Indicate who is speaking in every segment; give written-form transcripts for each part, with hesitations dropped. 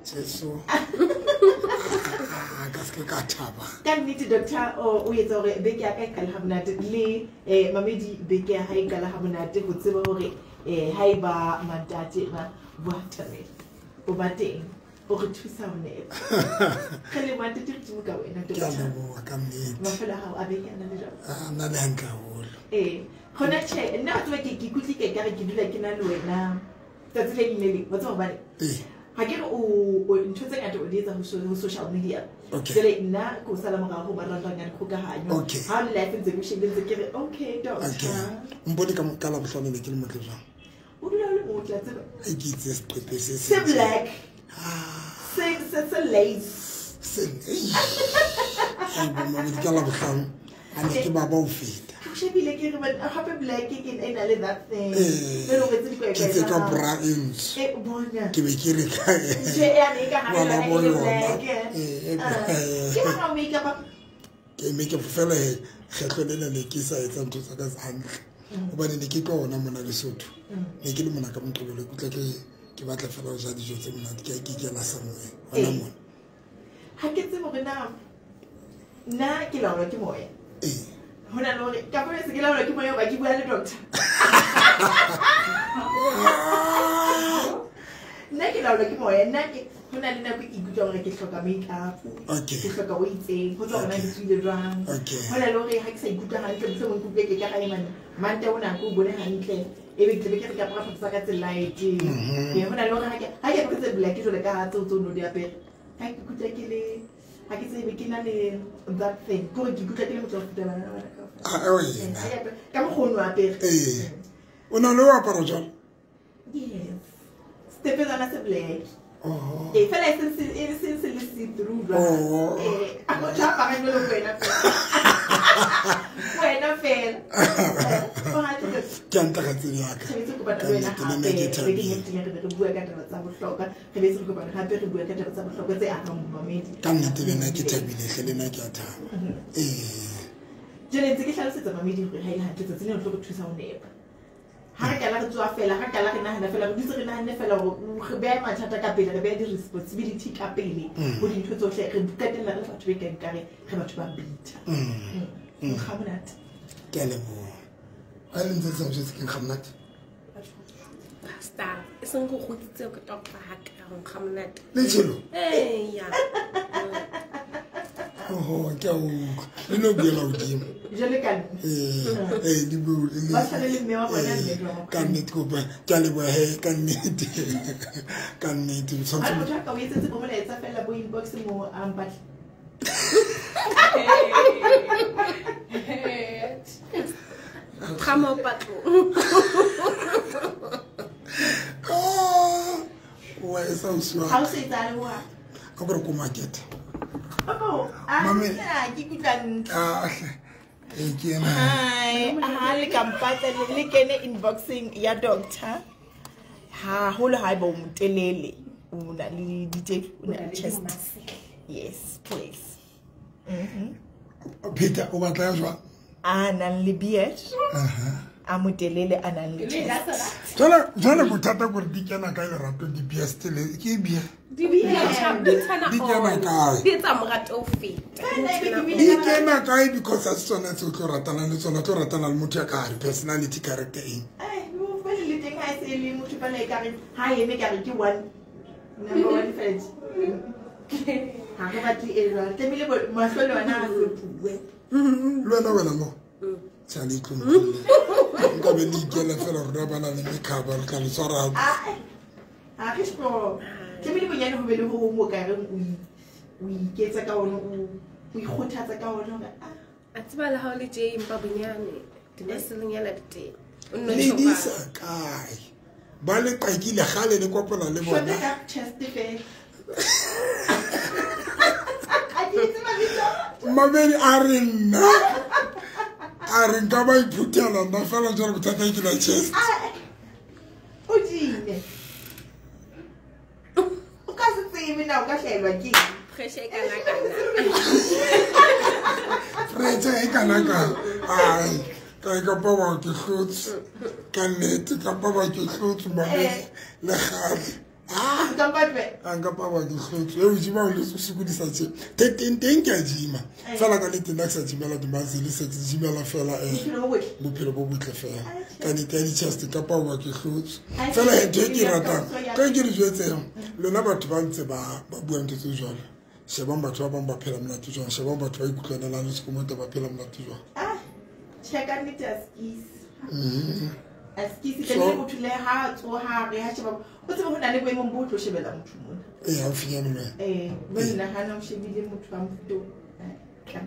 Speaker 1: Jesu. Ka se ka thaba.
Speaker 2: Ka nnete doctor o etsa hore beke ya ka e qale ha monate le mamedi beke ya hae e qala ha monate ho tseba hore haeba mantate ba boatamela o ba teng o re thusa ho nepa. Re le mantate re tsimo ka wena
Speaker 1: Ke a
Speaker 2: doctor.
Speaker 1: leboha ka nnete.
Speaker 2: Mafelo a hao a beke a na le jwang?
Speaker 1: A na le hantle haholo.
Speaker 2: Hona tjhe, nna wa tseba ke ikutlwe ke ekare ke dula ke na le wena tsatsi le leng le leng. Wa tseba hobane? Ha ke re o ntho tse ngata o di etsa ho social media. Jwale nna ke o sala morao ho marangrang a dikgokahanyo. Ha o le life ntse ke o shebile ntse ke re, okay, doctor.
Speaker 1: Mpone ka Labohlano ne ke le motle jwang?
Speaker 2: O dula o le motle, wa tseba.
Speaker 1: E ke itse seqepe se
Speaker 2: Se
Speaker 1: setle.
Speaker 2: black. Se lace.
Speaker 1: Se, eish. Ai, bo mamedi, ka Labohlano, a ne ke ba ba o feta.
Speaker 2: Ke o shebile ke re, but hape black ke e na le that thing. Le re o retse dikoekoe
Speaker 1: Ke tse
Speaker 2: tsa
Speaker 1: ka
Speaker 2: hao.
Speaker 1: bra e ntsho.
Speaker 2: Bona.
Speaker 1: Ke be ke re ka,
Speaker 2: Ntho e yane e ka hare
Speaker 1: ngwana
Speaker 2: yona e
Speaker 1: bo
Speaker 2: le
Speaker 1: yona.
Speaker 2: black. Ke mang a o make-up-a?
Speaker 1: Ke make-up fela he, kgetlo lena ne ke sa etsa ntho tsa ka hantle. Hobane ne ke tloha hona mona Lesotho. Ne ke le mona ka Moqebelo, ke utlwa ke batla fela ho ja dijo tse monate, ke a ke ikela somewhere hona mona.
Speaker 2: Ha ke tsebe hore na, nna ke laolwa ke moya. Ho na le hore, kapa se ke laolwa ke moya hoba ke bua le doctor. Nna ke laolwa ke moya, nna ke, ho na le nako e ke ikutlwa hore ke hloka make-up, ke hloka ho itseng, ho tswa hore na ke tswile jwang. Ho na le hore ha ke sa ikutlwa hantle, mohlomong ke utlwe ke ka gae mane, mante ona ke o bone hantle, ebe ke tlabe ke re ke apara diaparo tsa ka tse light. Ho na le hore ha ke apere tse black jwalo ka ha tseo tse o no di apere, ha ke ikutlwa ke le, ha ke tsebe ke na le that thing, ke hore ke ikutlwa ke le motho wa ho feta bana ba bana kaofela.
Speaker 1: Ah, wena.
Speaker 2: Ha ke apere, ka mokgwa o no apere.
Speaker 1: O na le ho apara jwalo?
Speaker 2: Yes. Stepe tsona se black. Fela e seng se, e seng se le see-through jwalo. A motho a aparang jwalo ke wena fela. Wena fela. O hantle ke
Speaker 1: Ke a ntle ka tsela ya ka.
Speaker 2: Thabetse ho kopana
Speaker 1: Ka
Speaker 2: le wena
Speaker 1: nnete, le nna
Speaker 2: hape.
Speaker 1: ke
Speaker 2: Re
Speaker 1: thabile.
Speaker 2: ke nnete, re be re bua ka taba tsa bohlokwa. Re be se re kopana hape re bua ka taba tsa bohlokwa tse ahang momamedi.
Speaker 1: Ka nnete le nna ke thabile hle, le nna ke a thaba.
Speaker 2: Jwale ntse ke hlalosetsa mamedi hore ha e le hantle tsatsi lena o tlo re thusa ho nepa. Ha re qala re tsoha fela, ha re qala re nahana fela, re dutse re nahanne fela hore re beha mathata ka pele, re beha di-responsibility ka pele ho dintho tsohle, re qetella re le batho be kang kare re batho ba bitter. Nkga monate.
Speaker 1: Ke a leboha. Ha le ntse le sa njwetse ke nkga monate?
Speaker 3: Pastor, e seng go goditse ke topa ha ka go nkga monate.
Speaker 1: Le tshelo?
Speaker 3: Ee, ya.
Speaker 1: Oho, ke a utlwa. Le no buela hodimo.
Speaker 2: Jwale ka nna.
Speaker 1: Di bue, le-
Speaker 2: Ba tshwane le mme wa bona, mme jwang wa
Speaker 1: Ka nnete kopa, ke a leboha he, ka nnete. Ka nnete, o tshwanetse
Speaker 2: Ha
Speaker 1: ho-
Speaker 2: motho a ka o etsetse bo molaetsa fela bo inbox mo a mpatle.
Speaker 3: Ga mo patlong.
Speaker 1: Ah, wa e sa ausi wa
Speaker 2: Ha o
Speaker 1: ka.
Speaker 2: se etsahale ho hang.
Speaker 1: Ka kore ko market.
Speaker 2: Oh, ah,
Speaker 1: Mame.
Speaker 2: nna, ke ikutlwa ntle.
Speaker 1: Ah, hle. Ke ena.
Speaker 2: Hi, ha le ka mpatla, le kene inboxing ya doctor. Haholo ha eba o motelele, o na le ditedu, o na le chest. Yes, please.
Speaker 1: Peter, o batla ya jwang?
Speaker 2: A nang le beard. A motelele, a nang le chest.
Speaker 1: Jwale bothata ke hore di kena kae lerato di beard le ke beard?
Speaker 3: Di beard, di tshwana
Speaker 1: Di kena
Speaker 3: on.
Speaker 1: kae?
Speaker 3: Di etsa morato o feta.
Speaker 1: Di kena kae because ha se tsona tse o tlo ratana le tsona, o tlo ratana le motho ya ka hare, personality, character eng?
Speaker 2: Ai, mo fa le teng ha e se le motho fela e kare, ha eme kare ke one. Number one fela. Ha re batle e jwalo. Tlamehile mahlo le ona a fepuwe.
Speaker 1: Le wena mo? Tjha, le tlo mpolella. Nka be le ikela fela rona ba na le mekhaba, re tla le tshwara hantle.
Speaker 2: Ah, ha re sure. Tlamehile bonyane ho be le ho hong o ka reng o iketsa ka ona, o ikgothatsa ka ona hore, ah.
Speaker 3: A tseba le ha o le tje empa bonyane, dimaselenyana di teng. O nno
Speaker 1: Le
Speaker 3: tjho
Speaker 1: di
Speaker 3: ba-
Speaker 1: sa kae? Ba le qakile kgale le kopana le
Speaker 2: Shota
Speaker 1: bona.
Speaker 2: ka chest fela. Ha ke itse mabitso.
Speaker 1: Mabedi a re nna. A re nka ba iphuthela nna fela jwale bothata ke la chest.
Speaker 2: Ah, o dine. O ka se tsebe na o ka hlaelwa ke eng?
Speaker 3: Pressure e kana kana.
Speaker 1: Pressure e kana kana. Ai, ka kapa ba ke hlotse. Ka nnete kapa ba ke hlotse mabedi le kgale. Nka pa ke hlotse e o jima o le sokodisa tje teng teng ke a jima fela ka nnete nna ke sa jimela di-muscle se ke jimela fela bophelo bo botle fela ka nnete ya di-chest ka pa ke hlotse fela ntho e ke ratang ka ke re jwetseng lona batho ba ntse ba bua ntho tse jwalo shebang batho ba bang ba phela monate jwang shebang batho ba ikutlwanelang le sekomota ba phela monate jwang
Speaker 2: tjhe ka nnete a skisi a skisi tlamehile motho le ha tsoha re ha sheba o tsebe ho na le boemong bo tlo shebela motho mona
Speaker 1: ee haufinyane le
Speaker 2: ee bo nna hana o shebile motho wa mofuta ke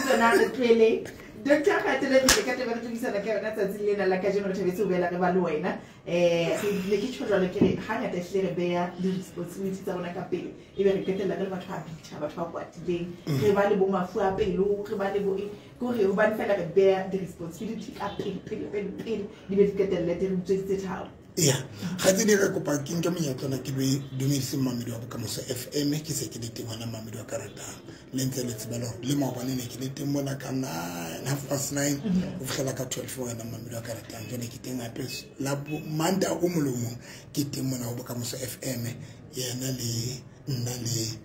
Speaker 2: tsona re tlohele doctor Kgatelopele ka taba re tlo buisana ka yona tsatsing lena la kajeno re thabetse ho boela re ba le wena ne ke tjho jwalo ke re hangata ehlile re beha di-responsibility tsa rona ka pele ebe re qetella re le batho ba bitjha batho ba kwatileng re ba le bo mafu a pelo re ba le bo ke hore hobane fela re beha di-responsibility ka pele pele pele pele di be di qetelle di re utsweditse thabo.
Speaker 1: Ya kgaitsedi re kopa ke nke monyetla ona ke dumedise mmamedi wa Bokamoso FM ke se ke le teng hona mmamedi wa ka ratang le ntse le tseba le hore le maobane ne ke le teng mona ka 9:30 ho fihlela ka 12 wena mmamedi wa ka ratang jwale ke teng hape la Mantaha o mong le o mong ke teng mona ho Bokamoso FM yena le nna le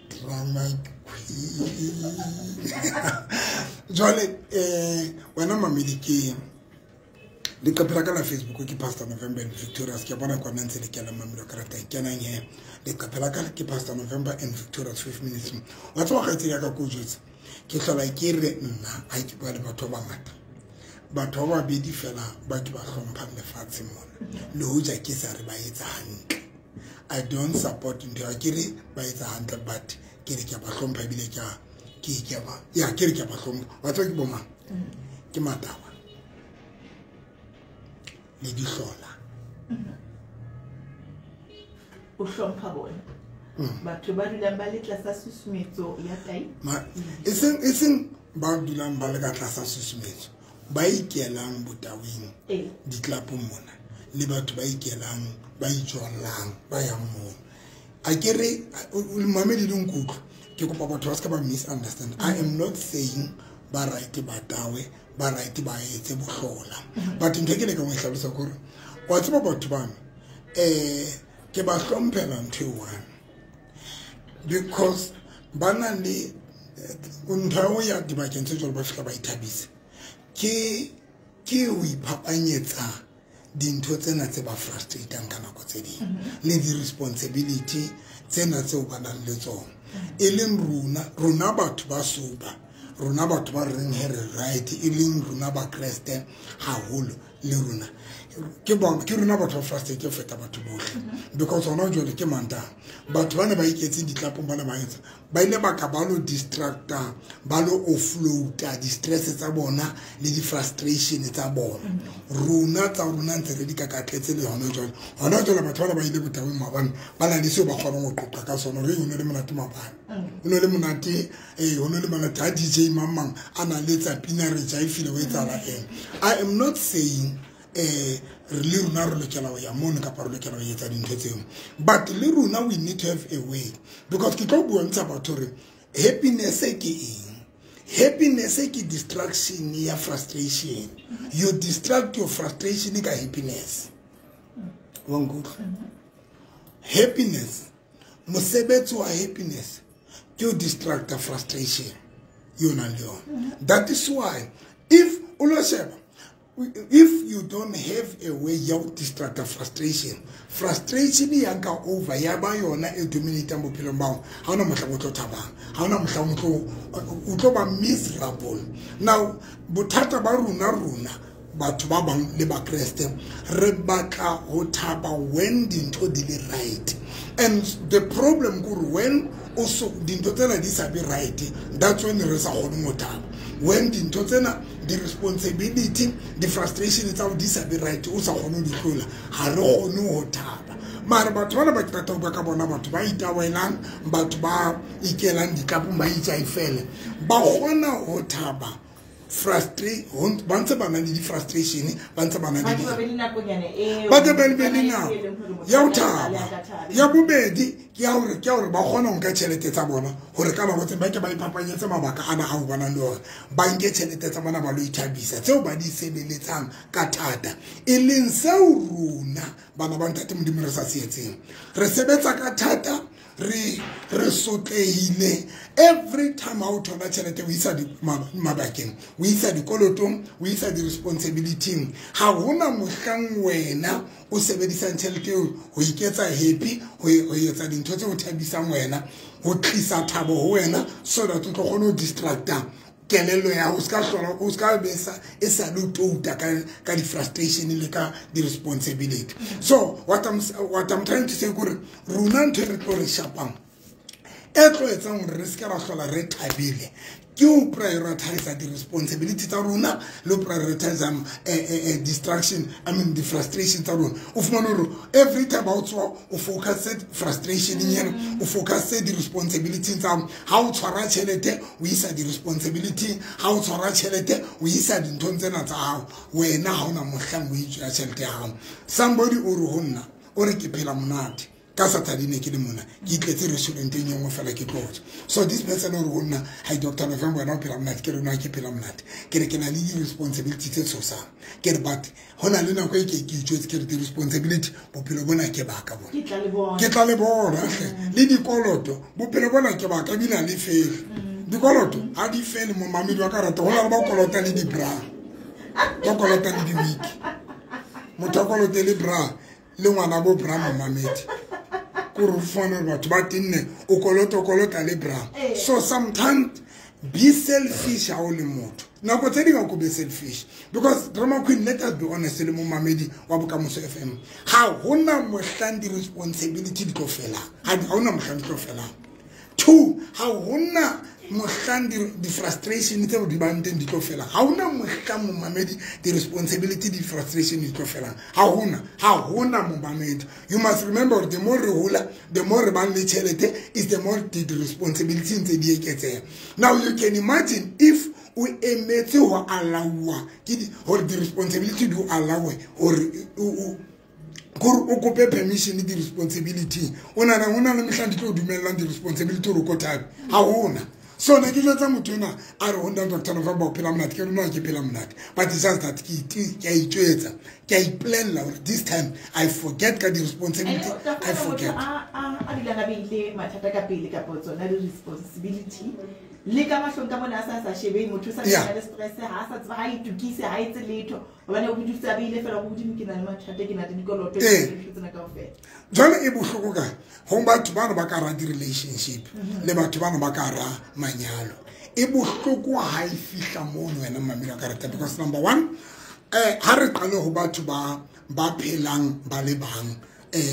Speaker 1: drama queen jwale wena mmamedi ke leqephe la ka la Facebook ke Pastor November and Victorious ke bona kwana ntse le kena mmamedi wa ka ratang kenang he leqephe la ka ke Pastor November and Victorious 5 minutes wa tseba kgaitsedi ya ka ko jwetsa ke hlola ke re nna ha ke bua le batho ba bangata batho ba babedi fela ba ke ba hlomphang lefatsheng mona le hoja ke sa re ba etsa hantle I don't support ntho ya ke re ba etsa hantle but ke re ke ba hlompha ebile ke ba ya ke re ke ba hlompha wa tseba ke bo mang ke Matawa le dihlola
Speaker 2: o hlompha bona batho ba dulang ba le tlasa susumetso ya tai
Speaker 1: eseng ba dulang ba le ka tlasa susumetso ba ikelang botaweng ditlapong mona le batho ba ikelang ba itswallang ba yang moo a ke re mamedi le nkutlwe ke kopa batho ba se ka ba misunderstand I am not saying ba right ba tawe ba right ba etse bohlola but ntho ke le ka mo hlalosa gore wa tseba batho bana ke ba hlomphela ntho e one because ba na le ntho ya dibakeng tse jwalo ba fihla ba ithabise ke ho iphapanyetsa dintho tsena tse ba frustratang ka nako tse ding le di-responsibility tsena tseo ba nang le tsona e leng rona batho ba sober rona batho ba reng he re right e leng rona ba Kreste haholo le rona ke rona batho ba frustrated ho feta batho bohle because hona jwale ke Mantaha batho ba ne ba iketseng ditlapong ba ne ba etsa ba ile ba ka ba lo distracta ba lo offloada di-stress tsa bona le di-frustration tsa bona rona tsa rona ntse re di kakatletse le hona jwale hona jwale batho bana ba ile botaweng maobane ba na le seo ba kgonang ho qoqa ka sona hore ho ne le monate maobane ho ne le monate ho ne le monate ha DJ mang mang a na le tsa pina re jaifile ho etsahala eng I am not saying re le rona re lokela ho ya mono kapa re lokela ho etsa dintho tseo but le rona we need to have a way because ke tlo bontsha batho hore happiness ke eng happiness ke distraction ya frustration you distract your frustration ka happiness wa nkutlwa happiness mosebetsi wa happiness ke o distracta frustration yona le yona that is why if o lo sheba if you don't have a way ya ho distract frustration frustration ya nka over ya ba yona e dominate bophelong ba hao ha ona mohla o tlo thabang ha ona mohla o tlo ba miserable now bothata ba rona batho ba bang le ba Kreste re batla ho thaba when dintho di le right and the problem kore when also dintho tsena di sa be right that's when re sa kgone ho thaba when dintho tsena the responsibility the frustration tsa di sa be right o sa kgone ho di hlola ha re kgone ho thaba mara batho bana ba ke rata ho bua ka bona batho ba itawelang batho ba ikelang ditlapong ba itjaifele ba kgona ho thaba frustrate ba ntse ba na le di-frustration, ba ntse ba na le
Speaker 2: ba
Speaker 1: tle nako ya ho thaba. Ya bobedi ke ya hore ba kgona ho nka tjhelete tsa bona hore ka nako tse ba ke ba iphapanyetse mabaka ana a ho bana le ona, ba nke tjhelete tsa bona ba lo ithabisa tseo ba di sebeletsang ka thata, e leng seo rona bana ba Ntate Modimo re sa se etseng. Re sebetsa ka thata, re sotlehile. Every time ha o thola tjhelete o isa mabakeng, o isa dikolotong, o isa di-responsibility-ing. Ha hona mohlang wena o sebedisang tjhelete eo ho iketsa happy, ho etsa dintho tse o thabisang wena, ho tlisa thabo ho wena, so that o tlo kgone ho distracta kelello ya hao, o ska hlola, o ska besa e sa le touta ka di-frustration le ka di-responsibility. So what I'm trying to say kore rona ntho e re tlo re shapang e tlo etsang hore re seke ra hlola re thabile ke ho prioritize di-responsibility tsa rona le ho prioritize distraction, I mean di-frustration tsa rona. O fumane hore every time ha o tsoha o focus frustration ena, o focus di-responsibility tsa hao. Ha o tshwara tjhelete o isa di-responsibility, ha o tshwara tjhelete o isa dinthong tsena tsa hao. Wena ha ona mohlang o itjela tjhelete ya hao. Somebody o re ho nna, o re ke phela monate ka Saturday ne ke le mona, ke itletse restauranteng e nngwe fela ke tlo ja. So this person o re ho nna, hi Dr. November, wena o phela monate. Ke re nna ke phela monate, ke re ke na le di-responsibility tse tshosang. Ke re but ho na le nako e ke itjwetse ke re di-responsibility bophelo bona ke baka bona, ke tla le bona le dikoloto, bophelo bona ke baka ebile ha le fele. Dikoloto ha di fele, momamedi wa ka rata ho na le ba kolota le di-bra, ba kolota le di-wig, motho a kolote le bra le ngwana bo bra momamedi kore o fumane hore batho ba tenne o kolota le bra. So sometimes be selfish ha o le motho. Nako tse ding o be selfish, because Drama Queen, let us be honest le momamedi wa Bokamoso FM, ha hona mohlang di-responsibility di tlo felang, ha hona mohlang di tlo felang. Two, ha hona mohlang di-frustration tseo di bang teng di tlo felang. Ha hona mohlang momamedi di-responsibility di-frustration di tlo felang. Ha hona momamedi. You must remember, the more re hola, the more re bang le tjhelete, is the more the responsibility ntse di eketseha. Now you can imagine if o emetse ho allowa ke hore di-responsibility di o allowe hore o kope permission di-responsibility. O nana hona le mohlang di tlo dumellang di-responsibility hore o ko thabe. Ha hona. So ne ke jwetsa motho ena a re ho nna Dr. November o phela monate, ke re nna ke phela monate, but it's just that ke a itjwetsa, ke a iplanela hore this time I forget ka di-responsibility, I forget.
Speaker 2: A dulang a beile mathata ka pele kapa tsona di-responsibility le ka mahlong ka mona a sa shebe motho sa na le stress, ha sa tseba, ha itukise, ha etse letho, hobane o dutse a beile fela go godimo, ke na le mathata, ke na le dikoloto, ke tsena kaofela.
Speaker 1: Jwale e bohloko ka ho batho bana ba ka ra di-relationship le batho bana ba ka ra manyalo. E bohloko ha e fihla mono wena mamedi wa ka rata, because number one, ha re qale ho batho ba phelang ba le bang,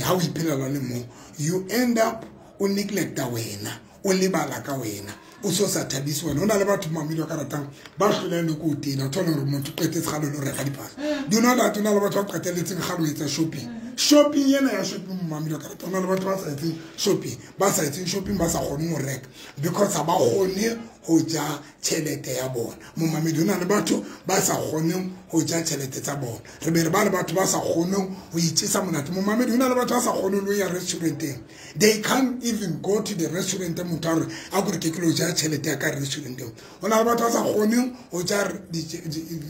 Speaker 1: ha o iphelela le mong, you end up o neglecta wena, o lebala ka wena, o so sa thabise wena. Ho na le batho mamedi wa ka ratang ba hlolehang le ko tena, o thole hore motho o qetetse kgale o lo reka diphahlo. Do you know that ho na le batho ba qetelletseng kgale ho etsa shopping? Shopping ena ya shopping mamedi wa ka ratang, ho na le batho ba sa etseng shopping, ba sa etseng shopping, ba sa kgoneng ho reka because ha ba kgone ho ja tjhelete ya bona. Momamedi, ho na le batho ba sa kgoneng ho ja tjhelete tsa bona. Re be re ba le batho ba sa kgoneng ho itjesa monate. Momamedi, ho na le batho ba sa kgoneng ho ya restauranteng. They can't even go to the restaurant motho a re a kore ke lo ja tjhelete ya ka restauranteng. Ho na le batho ba sa kgoneng ho ja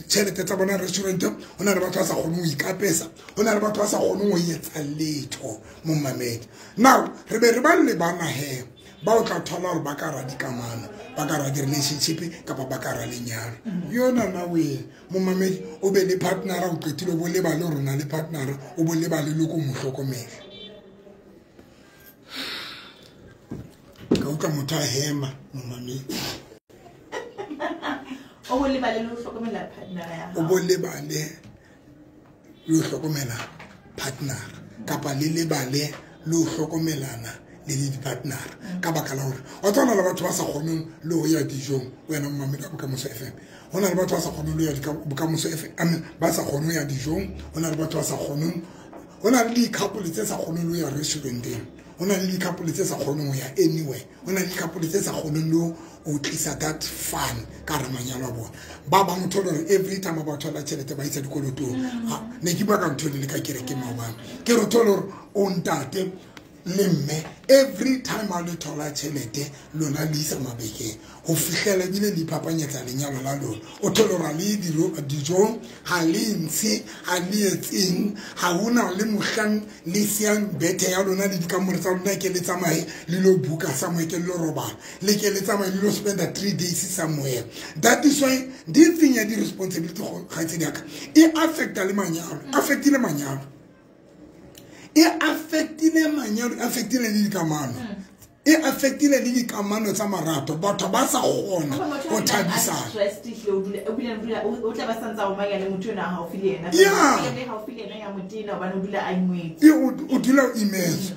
Speaker 1: tjhelete tsa bona restauranteng. Ho na le batho ba sa kgoneng ho ikapesa. Ho na le batho ba sa kgoneng ho etsa letho momamedi. Now re be re ba le bana he ba o tla thola hore ba ka ra dikamano, ba ka ra di-relationship kapa ba ka ra lenyalo. Yona na we momamedi o be le partnera, o qetile o bo lebale hore o na le partnera, o bo lebale le ko mo hlokomela. Ka utlwa motho a hema momamedi.
Speaker 2: O bo lebale le ho hlokomela partnera ya hao.
Speaker 1: O bo lebale le ho hlokomela partnera kapa le lebale le ho hlokomelana le di-partner ka baka la hore wa tswana le batho ba sa kgoneng le ho ya dijong. Wena momamedi wa Bokamoso FM, ho na le batho ba sa kgoneng le ho ya Bokamoso FM, I mean ba sa kgoneng ho ya dijong. Ho na le batho ba sa kgoneng, ho na le di-couple tse sa kgoneng le ho ya restauranteng. Ho na le di-couple tse sa kgoneng ho ya anywhere. Ho na le di-couple tse sa kgoneng le ho tlisa that fun ka hara manyalo a bona. Ba bang o thole hore every time ba thola tjhelete ba isa dikolotong. Ne ke bua ka ntho le ka kerekeng maobane. Ke re o thole hore o ntate le mme every time a le thola tjhelete lona le isa mabekeng ho fihlela ebile le iphapanyetsa lenyalo la lona. O thole hore ha le dijong, ha le ntshe, ha le etseng, ha hona le mohlang le siyang bethe ya lona le dikamore tsa lona ke le tsamaye le lo buka somewhere, ke le lo robala, le ke le tsamaye le lo spenda 3 days somewhere. That is why this thing ya di-responsibility kgaitsedi ya ka e affecta le manyalo, affectile manyalo. E affectile manyalo, e affectile le dikamano. E affectile le dikamano tsa marato. Batho ba sa kgona ho thabisana.
Speaker 2: O tla ba santsa o manya le motho ena haufi le yena. Le haufi le yena ya motena hobane o dula a ingwetse.
Speaker 1: O dula o imetswe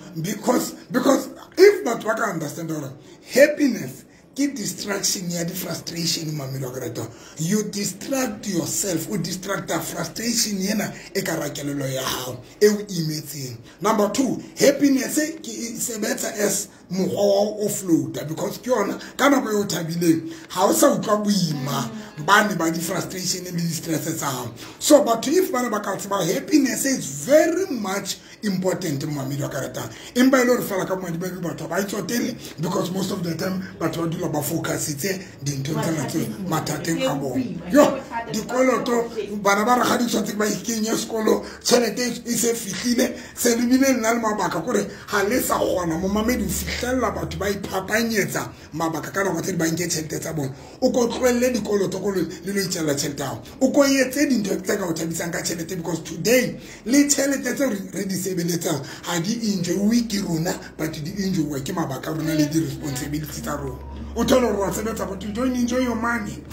Speaker 1: because if batho ba ka understand hore happiness ke distraction ya di frustration mamelo ka rata. You distract yourself, o distracta frustration yena e ka rakelelo ya hao e o imetseng. Number 2, happiness ke sebetsa as mokgwa wa offload because ke yona ka nako e o thabileng ha o sa utlwa boima ba ne ba di frustration le di stress tsa hao. So but if bana ba ka tseba happiness is very much important mamelo ka rata. Empa ile re fela ka madi ba batho ba itsotele because most of the time batho ba dula ba focusitse dinthong tsena tse mathateng a bona. Yo dikoloto bana ba re ga di tshwantse ba ikenye sekolo tjhelete e se fihlile se lebile nna le mabaka kore ha le sa kgona momamedi o fihlella batho ba iphapanyetsa mabaka ka nako tse di ba nke tjhelete tsa bona. O ko tlohelle dikoloto ko le lo itjella tjhelete ya hao. O ko etse dintho tse ka o thabisang ka tjhelete because today le tjhelete tse re di sebeletsang ha di enjoy ke rona but di enjoy ke mabaka a rona le di-responsibility tsa rona. O thole hore wa sebetsa but you don't enjoy your money.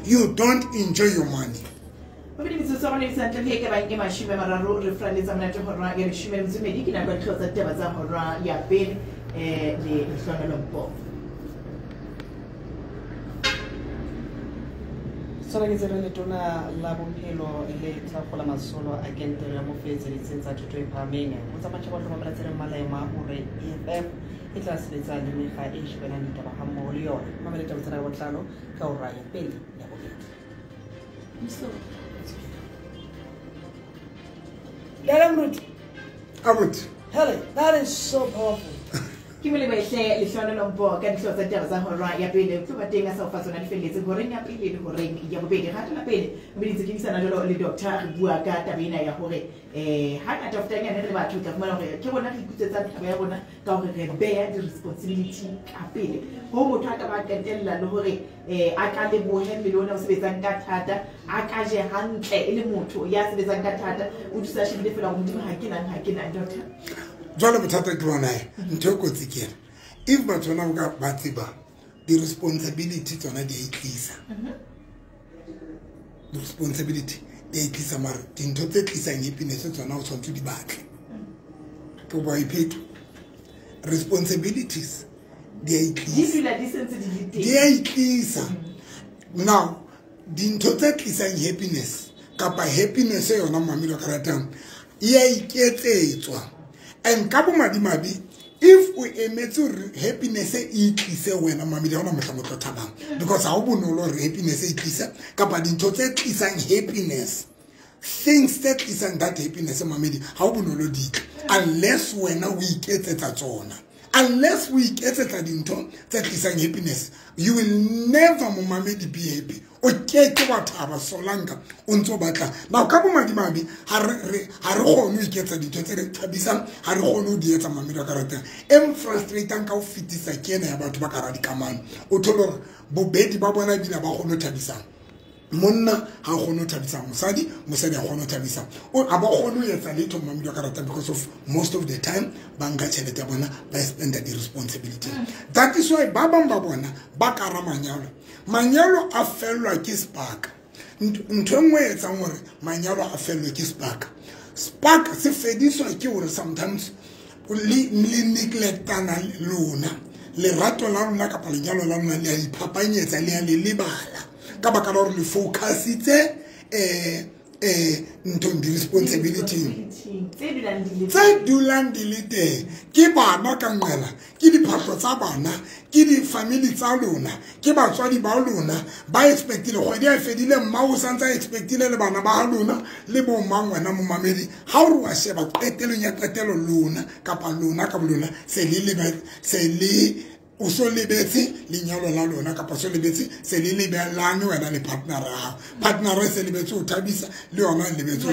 Speaker 1: You don't enjoy your money.
Speaker 2: Mabedi metsotso ya rona e ke bang e 30 re fraletsa monate hora ya 12 ke nako ya dihlooho tsa ditaba tsa hora ya pele le Lehlohonolo Mpofu.
Speaker 4: Sona ke tsere letona la bophelo le tla masolo a kentelo ya mofetse ditseng tsa thuto e phahameng. Ho tsamaya ba hlokomela tsere Malema hore EFF e tla sebetsa le mekga e shebanang ditaba hammoho le yona. Mamela ditaba tsena ka botlalo ka hora ya pele ya bobedi.
Speaker 1: Abuti.
Speaker 5: Helen, that is so powerful.
Speaker 2: Ke molemo ehle Lehlohonolo Mpofu ka dihlooho tsa ditaba tsa hora ya pele. Tlo ba teng a sa o fa tsona di felletse horeng ya pele le horeng ya bobedi. Kgato la pele mme di ntse ke buisana jwalo le doctor re bua ka taba ena ya hore hangata fotanyane re batho tla fumana hore ke rona re ikutsetsang taba ya rona ka hore re beha di-responsibility ka pele. Ho motho a ka ba qetella le hore a ka lebohe mmele ona o sebetsang ka thata, a ka je hantle e le motho ya sebetsang ka thata, o thusa shebile fela hore Modimo ha ke nang doctor.
Speaker 1: Jwale bothata ke bona ntho e kotsi ke ena. If batho bana ba tseba di-responsibility tsona di a itlisa. Di-responsibility di a itlisa mare dintho tse tlisang happiness tsona o tshwanetse di batle. Ke bo iphetho. Responsibilities di a itlisa.
Speaker 2: Di dula di sentse di le teng.
Speaker 1: Di a itlisa. Now dintho tse tlisang happiness kapa happiness yona mamelo ka ratang e a iketsetswa. And ka bomadimabe if o emetse hore happiness e itlise wena mamedi ha ona mohlang o tlo thabang because ha o bonolo hore happiness e itlise kapa dintho tse tlisang happiness things tse tlisang that happiness mamedi ha o bonolo di tle unless wena o iketsetsa tsona. Unless o iketsetsa dintho tse tlisang happiness you will never momamedi be happy. O keke wa thaba solanka o ntso batla. Now ka bomadimabe ha re kgone ho iketsa dintho tse re thabisang, ha re kgone ho di etsa mamedi ka ratang. E frustrating ka ho fetisa ke ena ya batho ba ka ra dikamano. O thole hore bobedi ba bona ebile ba kgone ho thabisang. Monna ha kgone ho thabisa mosadi, mosadi ha kgone ho thabisa. O a ba kgone ho etsa letho mamedi ka ratang because of most of the time ba nka tjhelete ya bona ba spend the responsibility. That is why ba bang ba bona ba ka ra manyalo. Manyalo a fellwa ke spark. Ntho e nngwe e etsang hore manyalo a fellwe ke spark. Spark se fediswa ke hore sometimes le neglectana lona. Lerato la lona kapa lenyalo la lona le a iphapanyetsa le a le lebala. Ka baka la hore le focusitse Nthong di-responsibility tse dulang di le teng ke bana ka nqela ke diphahlo tsa bana ke di-family tsa lona ke batswadi ba lona ba expectile kgwedi a e fedile mma o santse a expectile le bana ba lona le bo mang wena momamedi ha o re wa sheba qetelong ya qetelo lona kapa lona ka bolona se le o so lebetse lenyalo la lona kapa so lebetse se le lebelane wena le partner ya hao partner e se lebetse o thabisa le yona lebetse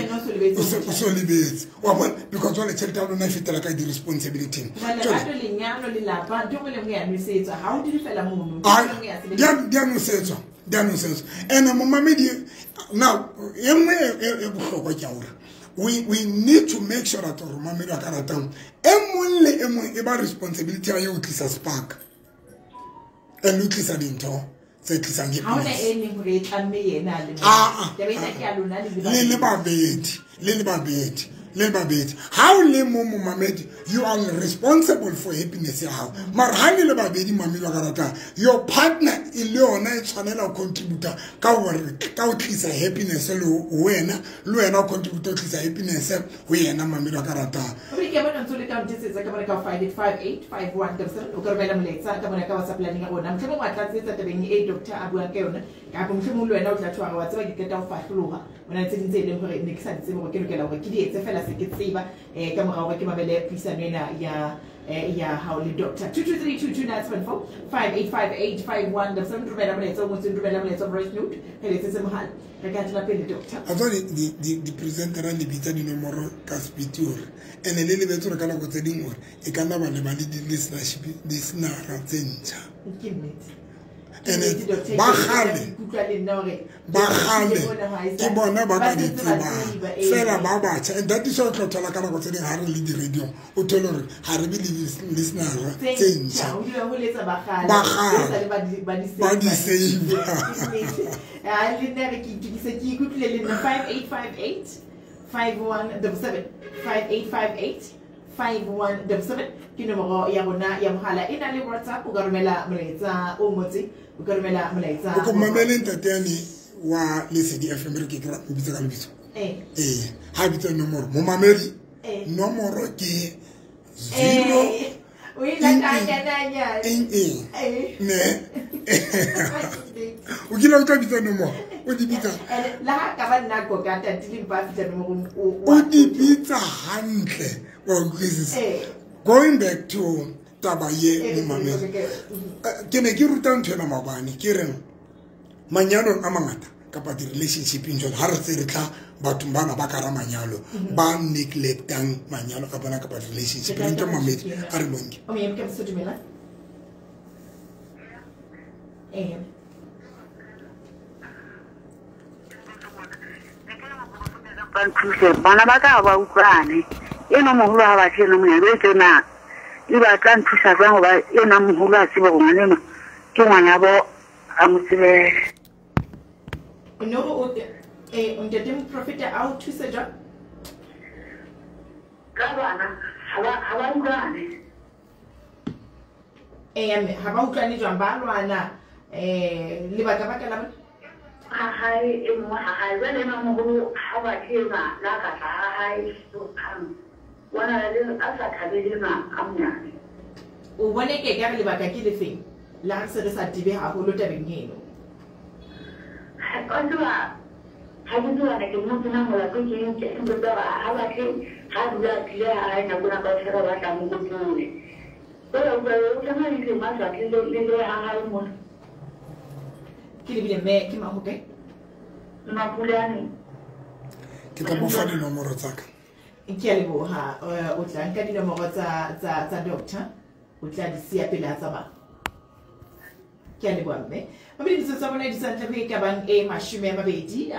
Speaker 1: o so lebetse wa bona because jwale tjhelete ya lona e fetela ka di-responsibility di a nosetswa and momamedi now e nngwe e bohlokwa ke ya hore we need to make sure that gore momamedi wa ka ratang e mong le e mong e ba responsibility ya ho tlisa spark and o tlisa dintho tse tlisang le babedi ha o le mo momamedi you are responsible for happiness ya hao mara ha le le babedi mamedi wa ka ratang your partner e le yona e tshwanela ho contributa ka hore ka ho tlisa happiness le wena le wena o contributa ho tlisa happiness ho yena mamedi wa ka ratang.
Speaker 2: Ke bona ntse le ka ntsetsa ka bona ka 585851 o ka romela molaetsa ka bona ka WhatsApp line ya rona mohlomong wa tlatsetsa tabeng e doctor a buang ka yona kapa mohlomong le wena o tla tshwara wa tseba ke qeta ho fahloloha bona tse ding tse leng hore ne ke sa di tsebe hore ke lokela hore ke di etse fela se ke tseba ka morao hore ke mamele puisano ena ya hao le doctor. 2232297 585851 romela molaetsa o ngotsweng romela molaetsa voice note re letsetse mohala re ka tswela pele doctor.
Speaker 1: A tswa di presentera le bitsa dinomoro ka speed hore ene le lebetse hore ka nako tse ding hore e ka nna ba le ba le di-listenership di-listenera tse ntjha.
Speaker 2: Ke nnete.
Speaker 1: Ene ba kgale ke bona ba ka di tsebang fela ba batjha and that is why o tla thola ka nako tse ding ha re le di-radio o thole hore ha re be le di-listenera tse ntjha ba kgale ba di save.
Speaker 2: Le nna re ke itukise ke ikutlwile le nna 5858 5177 5858 5177 ke nomoro ya rona ya mohala e na le WhatsApp o ka romela molaetsa o ngotseng o ka romela molaetsa
Speaker 1: o ko mamele ntate yane wa Lesedi FM re ke ke o bitsa ka lebitso ha bitsa nomoro momamedi nomoro ke 0
Speaker 2: o ile ka nyanya
Speaker 1: ne o kile o tla bitsa nomoro o di bitsa
Speaker 2: la ha ka ba nna go ka tatile ba fitla nomoro
Speaker 1: o di bitsa hantle wa utlwisisa. Going back to taba ye momamedi ke ne ke ruta ntho ena maobane ke reng manyalong a mangata kapa di-relationshipeng jwalo ha re tse re tla bathong bana ba kara manyalo ba neglectang manyalo a bona kapa relationship re nke mamedi a re bonke.
Speaker 6: Ba nthuse bana ba ka ba utlwane eno moholo ha ba tle no monyane o tsena le ba tla nthusa jwang hoba ena moholo a tsebe hore ngwana ke ngwana bo a mo tsebele.
Speaker 2: No o ntate moprofeta a o thuse jwang
Speaker 6: ka bana ha ba utlwane
Speaker 2: ha ba utlwane jwang ba lwana lebaka baka la bona
Speaker 6: ha hae e mongwe ha hae jwale ena moholo ha ba tle ena la ka tla ha hae so bona le a sa thabele na a monyane
Speaker 2: o bone ke ka re lebaka ke lefeng la se re sa tibe haholo tabeng eno
Speaker 6: o tseba ha ke tseba ne ke mo tsena molato ke eng ke ntse ba ha ba tle ha dula tlile ha hae nako na kaofela ba tla mo kopole jwale o tlameha le ma sa tle le ha hae mona.
Speaker 2: Ke lebile mme ke mahokae
Speaker 6: Mapulane
Speaker 1: ke tla mo fa dinomoro tsa ka.
Speaker 2: Ke a leboha o tla nka dinomoro tsa doctor o tla di siya pele a tsamaya. Ke a leboha mme mamedi metsotso tsa bona di santle ho e ka bang e 23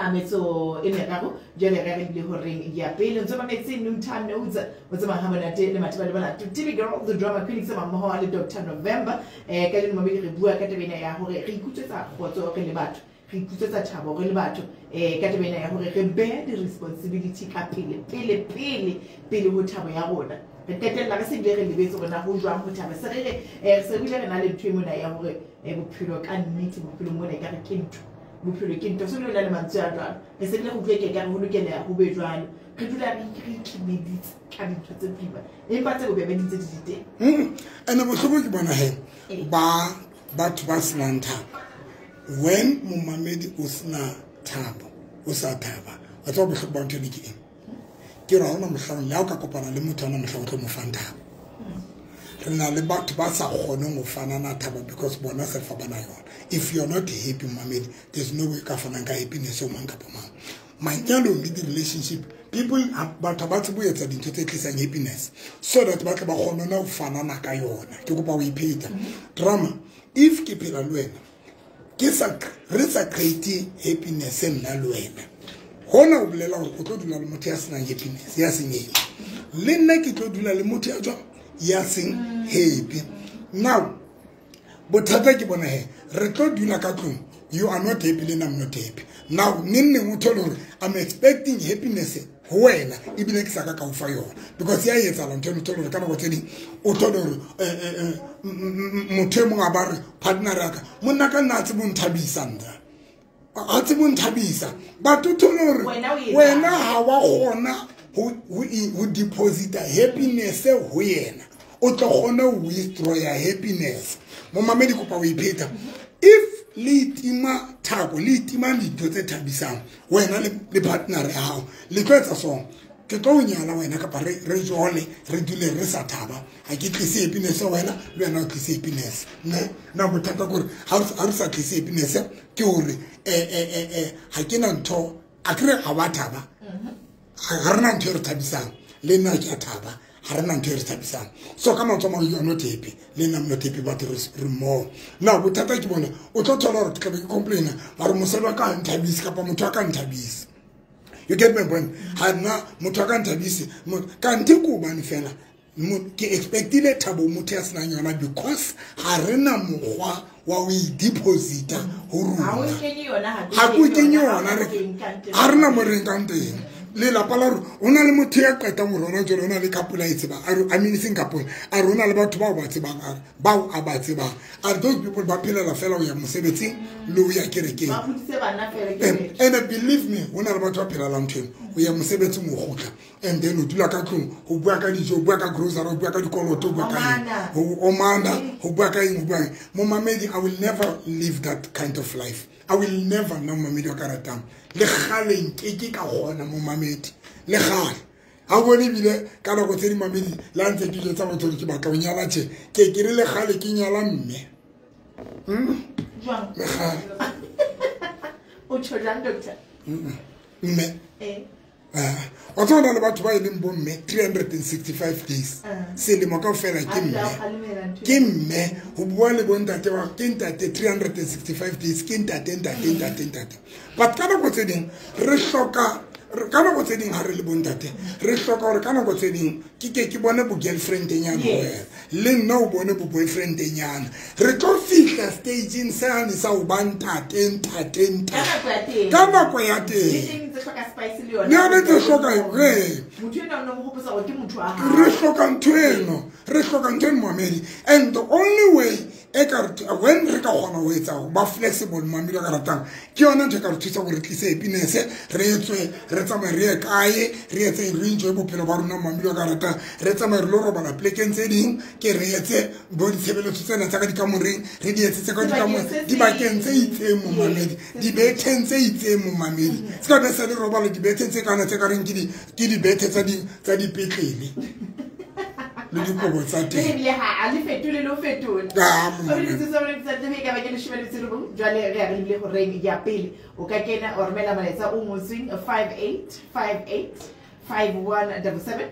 Speaker 2: jwale re re bile horeng ya pele ntse mametse Noontime Notes o tsamaya ha monate le Mathiba le bana TV Girl the drama queen tsa mmoho le Dr November ka leno mamedi re bua ka taba ena ya hore re ikutswetsa kgotso re le batho re ikutswetsa thabo re le batho ka taba ena ya hore re beha di-responsibility ka pele pele pele pele ho thabo ya rona re qetella re se bile re lebetse hore na ho jwang ho thaba se re se bile re na le ntho e mona ya hore bophelo ka nnete bophelo mona e ka re ke ntho Bophelo ke ntho se le le mantswe a jwalo. Re se le go utlwe ke ka re ho lokela ho be jwalo. Re dula re ikimeditse ka dintho tse boima. Empa tse bobebe di ntse di teng.
Speaker 1: Ene bohloko ke bona he ba batho ba senang thabo. When momamedi o sena thabo, o sa thaba. Wa tseba bohloko ba ntho ke eng? Ke ra hona mohlang le ha o ka kopana le motho ana mohlang o tlo mo fang thabo. Re na le batho ba sa kgoneng ho fanana thabo because bona se fa bana yona. If you're not happy, momamedi, there's no way ka fanang ka happiness o mang kapa mang. Manyalo le di-relationship, people batho ba tsebo etsa dintho tse tlisang happiness so that ba tle ba kgone ho fanana ka yona. Ke kopa ho ipheta. Drama, if ke phela le wena, ke sa re sa create happiness nna le wena. Hona o bolela hore o tlo dula le motho ya senang happiness, ya seng happy. Le nna ke tlo dula le motho ya jwang? Ya seng happy. Now, bothata ke bona he, re tlo dula ka tlung, you are not happy, le nna I'm not happy. Now, neng o thole hore I'm expecting happiness ho wena ebile ke sa ka ka o fa yona. Because ya etsahala ntho eno, o thole hore ka nako tse ding o thole hore motho e mong a ba re partner ya ka, monna ka nna a tsebe ho nthabisa nna. A tsebe ho nthabisa. But o thole hore wena ha wa kgona ho deposita happiness ho yena. O tlo kgona ho withdraw ya happiness. Momamedi kopa ho ipheta. If le itima thabo, le itima dintho tse thabisang wena le partner ya hao, le tlo etsa song. Ke tlo o nyala wena kapa re jole, re dule re sa thaba. Ha ke tlise happiness wena, le wena o tlise happiness. Ne na bothata ke hore ha re sa tlise happiness ke hore ha ke na ntho, a kere ha wa thaba. Ha re na ntho e re thabisang, le nna ke a thaba. Ha re na ntho e re thabisang. So ka mantswe a mang, you are not happy, le nna I'm not happy, but re mmoho. Now bothata ke bona, o tlo thola hore ke tlabe ke complaina, mare mosadi wa ka ha nthabise kapa motho wa ka nthabise. You get my point? Ha nna motho wa ka nthabise, kante ke hobane fela ke expectile thabo motho ya senang yona because ha re na mokgwa wa ho e deposita ho rona. Ha ke o kenye yona, ha re na mo re nkang teng. Lelapa la rona, ho na le motho ya qetang ho rona jwale, ho na le couple a e tsebang, I mean seng couple, a re ho na le batho bao ba tsebang, a re bao a ba tsebang, a re those people ba phelela fela ho ya mosebetsing le ho ya kerekeng.
Speaker 2: Ba hodise bana fela ke
Speaker 1: And believe me, ho na le batho ba phelelang ntho eno, ho ya mosebetsing o kgutla, and then o dula ka tlung, ho bua ka dijo, ho bua ka grocery, ho bua ka dikoloto, ho bua ka eng, ho omana, ho bua ka eng, ho bua eng. Momamedi, I will never live that kind of life. I will never know momamedi wa ka ratang. Le kgale nke ke ka kgona momamedi. Le kgale. Ha o bone ebile ka nako tse ding mamedi, le ha ntse ke jwetsa batho hore ke batla ho nyala tje, ke ke re le kgale ke nyala mme.
Speaker 2: Jwang?
Speaker 1: Le kgale.
Speaker 2: O tjho jwang, doctor?
Speaker 1: Mme. Wa tseba ho na le batho ba e leng bo mme 365 days. Selemo kaofela ke mme. Ke mme, ho bua le bo ntate ba, ke ntate 365 days, ke ntate, ntate, ntate, ntate. But ka nako tse ding re hloka, ka nako tse ding ha re le bo ntate, re hloka hore ka nako tse ding ke ke ke bone bo girlfriend nyana ho wena, le nna o bone bo boyfriend nyana. Re tlo fihla stageng sane sa ho ba ntate, ntate, ntate. Ka nako ya teng.
Speaker 2: Tse hloka spice le yona.
Speaker 1: Le yona tse hloka eng?
Speaker 2: Motho ena o no mo hopotsa hore ke motho wa hao.
Speaker 1: Re hloka ntho eno, re hloka ntho eno momamedi. And the only way e ka re, when re ka kgona ho etsa ho ba flexible momamedi wa ka ratang, ke yona ntho e ka re thusa hore re tlise happiness, re tswe, re tsamaye re ye kae, re etse re enjoy bophelo ba rona momamedi wa ka ratang, re tsamaye re lo robala plekeng tse ding, ke re etse bo ditshebeletso tsena tsa ka dikamoreng, re di etse tse ka dikamoreng, dibakeng tse itseng momamedi, dibetheng tse itseng momamedi. Se ka be se le robala dibetheng tse kana tse ka reng ke dibethe tsa dipetlele. Le dikobo tsa teng.
Speaker 2: Ebile ha a le fetole le ho fetola.
Speaker 1: Ah,
Speaker 2: O le tsitsa o le tsitsa tebe ka ba ke leshome le metso e robong. Jwale re a re lebile horeng ya pele. O ka kena o romela molaetsa o ngotsweng 5858 5177,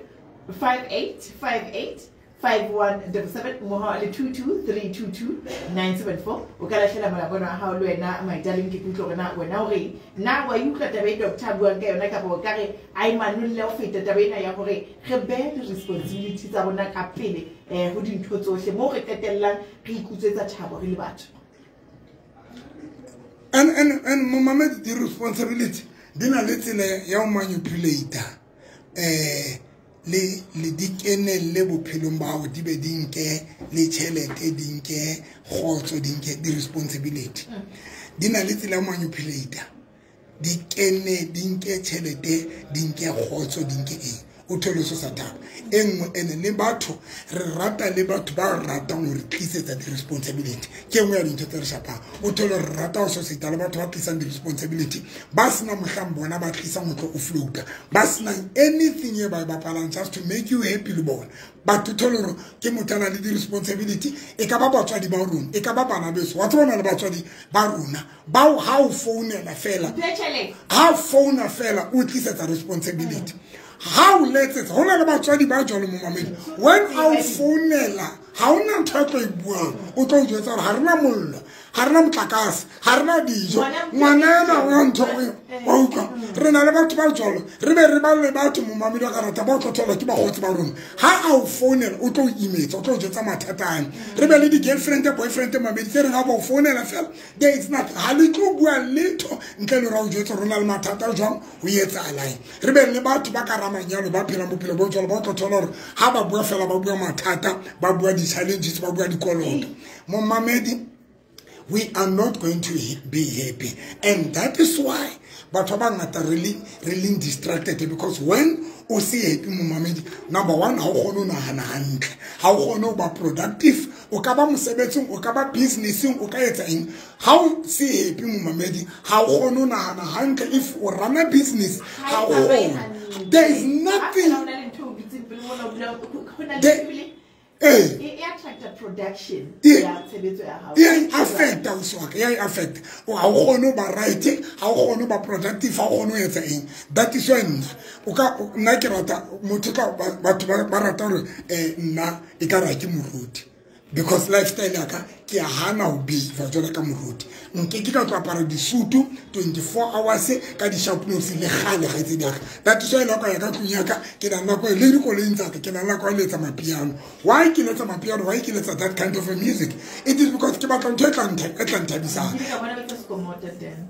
Speaker 2: 5858 5177 mmoho le 22322974. O ka lahlela molabono wa hao le wena my darling, ke utlwe hore na wena o reng. Na wa e utlwa taba e doctor a buang ka yona, kapa o ka re a e manolle ho feta taba ena ya hore re behe di-responsibility tsa rona ka pele ho dintho tsohle moo re qetellang re ikutswetsa thabo re le batho.
Speaker 1: And momamedi, di-responsibility di na le tsela ya ho manipulate le di kenelle bophelong ba hao, di be di nke le tjhelete, di nke kgotso, di nke di-responsibility. Di na le tsela ya manipulator, di kene, di nke tjhelete, di nke kgotso, di nke eng, o thole so sa thaba. E nngwe ene le batho re rata le batho ba ratang ho re tlisetsa di-responsibility, ke e nngwe ya dintho tse re shapang. O thole re rata ho society le batho ba tlisang di-responsibility, ba senang mohlang bona ba tlisang ho tlo o floata, ba senang anything e ba e bapalang just to make you happy le bona. Batho thole hore ke motho a nang le di-responsibility, e ka ba batswadi ba rona, e ka ba bana beso, wa tseba le batswadi ba rona bao ha o founela fela, ha o founa fela o tlisetsa responsibility. Ha o letsetsa, ho na le batswadi ba jwalo momamedi, when a o founela ha ona ntho e tlo e buang, o tlo o jwetsa hore ha rena mollo, ha rena motlakase, ha rena dijo, ngwana ena wa ntho wa utlwa. Re na le batho ba jwalo, re be re ba le batho momamedi wa ka rata ba o tlo thola ke bakgotsi ba rona. Ha a o founela o tlo o imetsa, o tlo o jwetsa mathata ana. Re be le di-girlfriend, boyfriend mamedi tse reng ha ba o founela fela, there is nothing, ha le tlo bua letho ntle le hore a o jwetse hore o na le mathata jwang, ho etsahalang. Re be le batho ba ka manyalo ba phelang bophelo bo jwalo, ba tlo thola hore ha ba bua fela ba bua mathata, ba bua di-challenges, ba bua dikoloto. Momamedi, we are not going to be happy, and that is why batho ba bangata re leng distracted, because when o se happy momamedi, number one, ha o kgone ho nahana hantle, ha o kgone ho ba productive, o ka ba mosebetsing, o ka ba businessing, o ka etsa eng. Ha o se happy momamedi, ha o kgone ho nahana hantle. If o run a business, ha o kgone. There is nothing. E attracta
Speaker 2: production ya tshebetso ya hao,
Speaker 1: e affecta o swaka, e affect. O ha o kgone ho ba right, ha o kgone ho ba productive, ha o kgone ho etsa eng. That is why nna o ka nna ke rata motho ka batho ba rata hore nna e ka ra ke moruti, because lifestyle ya ka ke a hana ho behave jwalo ka moruti. Nke ke ka tlo apara disutu 24 hours ka di-sharp nose le kgale kgaitsedi ya ka. That is why nako ya ka tlung ya ka ke na nako le dikoloing tsa ka, ke na nako ya letsa mapiano. Why ke letsa mapiano? Why ke letsa that kind of a music? It is because ke batla ntho e tla nthabisang.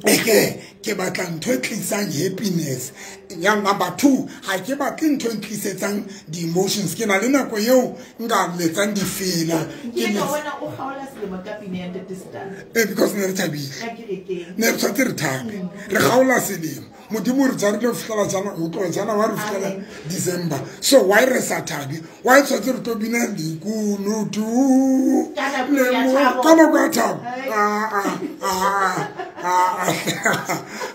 Speaker 1: Eke ke batla ntho e tlisang happiness. Ya number two, ha ke batle ntho e tlisetsang di-emotions. Ke na le nako eo nka letsang difela. Because ne re thabile, ne re tshwanetse re thabe, re kgaola selemo, modimo re jarile ho fihlela jana, ho tloha January ho fihlela December. So why re sa thabe? Why tshwanetse re tlo bina lekunutu ka nako ya thabo?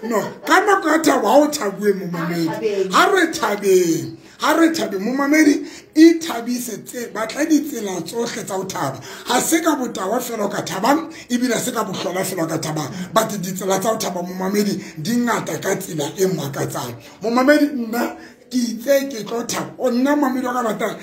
Speaker 1: No, ka nako ya thabo ha o thabuwe momamedi, ha re thabeng, ha re thabe momamedi, e thabise tse batla ditsela tsohle tsa ho thaba. Ha se ka botawa fela o ka thabang, ebile ha se ka bohlola fela o ka thabang, but ditsela tsa ho thaba momamedi di ngata ka tsela e makatsang. Momamedi, nna ke itse ke tlo thaba, o nna momamedi wa ka ratang,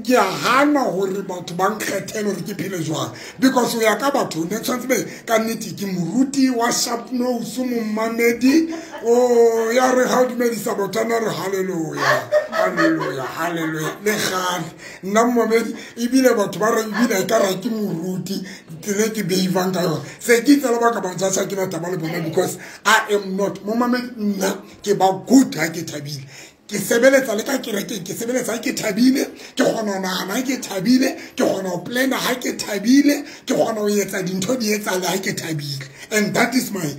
Speaker 1: ke a hana hore batho ba nkgethele hore ke phele jwang, because ho ya ka batho ne tshwanetse be ka nnete ke moruti wa sharp nose momamedi. O ya re ha o dumedisa batho ana re hallelujah, hallelujah, hallelujah le kgale. Nna momamedi ebile batho ba re ebile e ka ra ke moruti tsela ke behavang ka yona, se ke itse le ba ka ba ntjatsa ke na taba le bona, because I am not momamedi. Nna ke ba good ha ke thabile, ke sebeletsa le ka kerekeng, ke sebeletsa ha ke thabile, ke kgona ho nahana ha ke thabile, ke kgona ho plana ha ke thabile, ke kgona ho etsa dintho di etsahale ha ke thabile. And that is my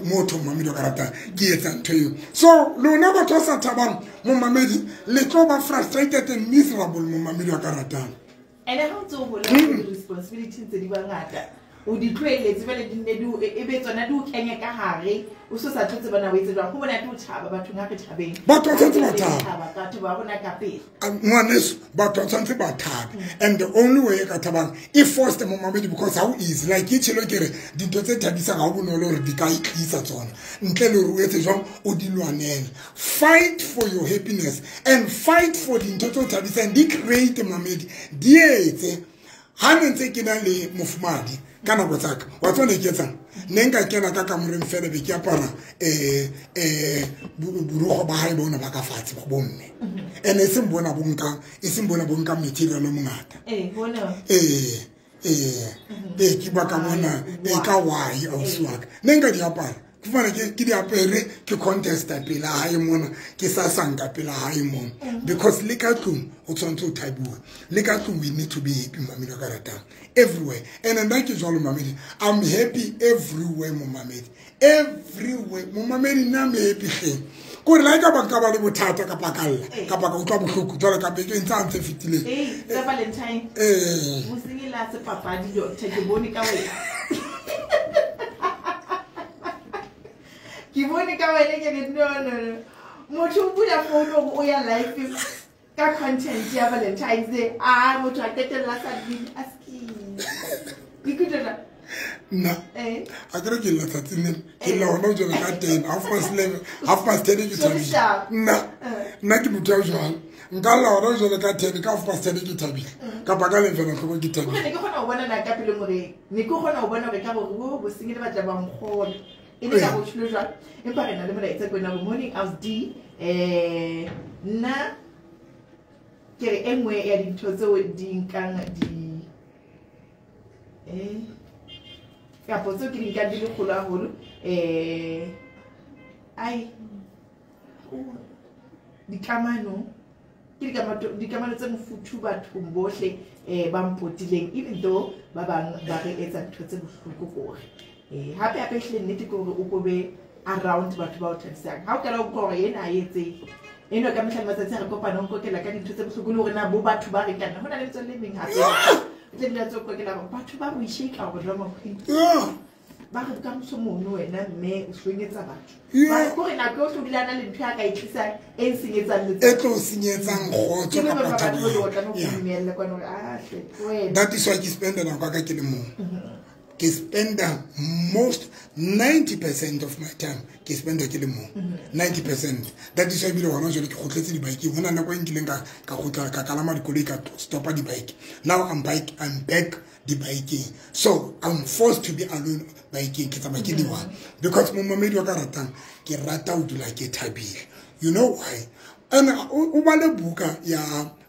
Speaker 1: motto momamedi wa ka ratang, ke etsa ntho eo. So lona batho ba sa thabang momamedi, le tlo ba frustrated and miserable momamedi wa ka ratang.
Speaker 2: Ene ha o ntso o hola, di-responsibility tse di ba ngata, o di tlohelletse jwale, di nne di e be tsona di o kenye ka hare, o so sa tlo tseba na o etse jwang. Ho monate ho thaba bathong, ha re thabeng.
Speaker 1: Batho ba tshwanetse ba thabe.
Speaker 2: Batho ba rona ka pele.
Speaker 1: Ngwaneso, batho ba tshwanetse ba thabe. And the only way e ka thabang e forced momamedi, because how easy like ke tjhelo ke re dintho tse thabisang ha ho bonolo hore di ka itlisa tsona ntle le hore o etse jwang, o di lwanele. Fight for your happiness and fight for dintho tse o thabisang, di create momamedi, di etse. Ha ne ntse ke na le mofumadi ka nako tsaka, wa tseba ne ke etsang? Ne nka kena ka kamoreng fela be ke apara borukgo ba hae bona ba ka fatshe ba bomme. Ene e seng bona bo nkang, e seng bona bo nkang material o mongata. Ee, ke ba ka bona e ka why ausi wa ka. Ne nka di apara Ke fumana ke di apere ke contesta pela hae mona ke sa sanka pela hae mona because le ka tlung o tshwanetse o thabiwe le ka tlung we need to be happy mamedi ka ratang everywhere. And nna ke jwalo mamedi, I'm happy everywhere momamedi, everywhere momamedi nna I'm happy hleng kore la ka ba le bothata kapa kalla kapa ka utlwa bohloko jwalo ka beke ntse a ntse fetileng
Speaker 2: tsa Valentine mosenyi la se papadi doctor ke bone ka wena ke bone ka wena ke re no motho o bula phone o ya live ka content ya Valentine's Day a motho a qetella sa di aski ikutlwa
Speaker 1: nna a kere ke letsatsing lena ke lla hona jwale ka 10 half past 11 half past 10 ke thabile nna ke motho ya jwang nka lla hona jwale ka 10 ka half past 10 ke thabile kapa ka 11 o'clock ke thabile
Speaker 2: ne ke kgona ho bona na ka pele more ne ke kgona ho bona hore ka hore bo bosengile batla ba nkgona e le ka botshelo jwang empa re na le molaetsa ko wena morning house D nna ke re e nngwe ya dintho tseo di nkang di kapo tseo ke di nkang di le kgolo haholo ai dikamano ke dikamano tse mofuthu bathong bohle ba mpotileng even though ba bang ba re etsa ntho tse bohloko kore hape hape hle nnete ke hore o kobe around batho ba o thabisang ha o kala o utlwa hore ena a etse eno ka mehla le matsatsi a re kopana o nkokela ka dintho tse bohloko le hore na bo batho ba re kana ho na le metswalle e meng hape o tla dula tse o kokela hore batho ba o shake hore drama queen ba re bokamoso mono wena mme o hlwenyetsa batho ba kore nako yohle o dula a na le ntho ya ka e tlisang e nsenyetsang letsatsi
Speaker 1: e tlo senyetsang kgotso kapa thabo
Speaker 2: o tlameha ho dumelle kwana hore a hle wena.
Speaker 1: That is why ke spenda nako ya ka ke le mong. Ke spenda most 90% of my time ke spenda ke le mong 90%. That is why ebile hona jwale ke kgutletse di-bike ho na nako e nkileng ka kgutla ka kalama dikoloi ka stopa di-bike. Now I'm back di-biking, so I'm forced to be alone biking ke tsamaya ke le one because momamedi wa ka ratang ke rata ho dula ke thabile. You know why? And o bale buka ya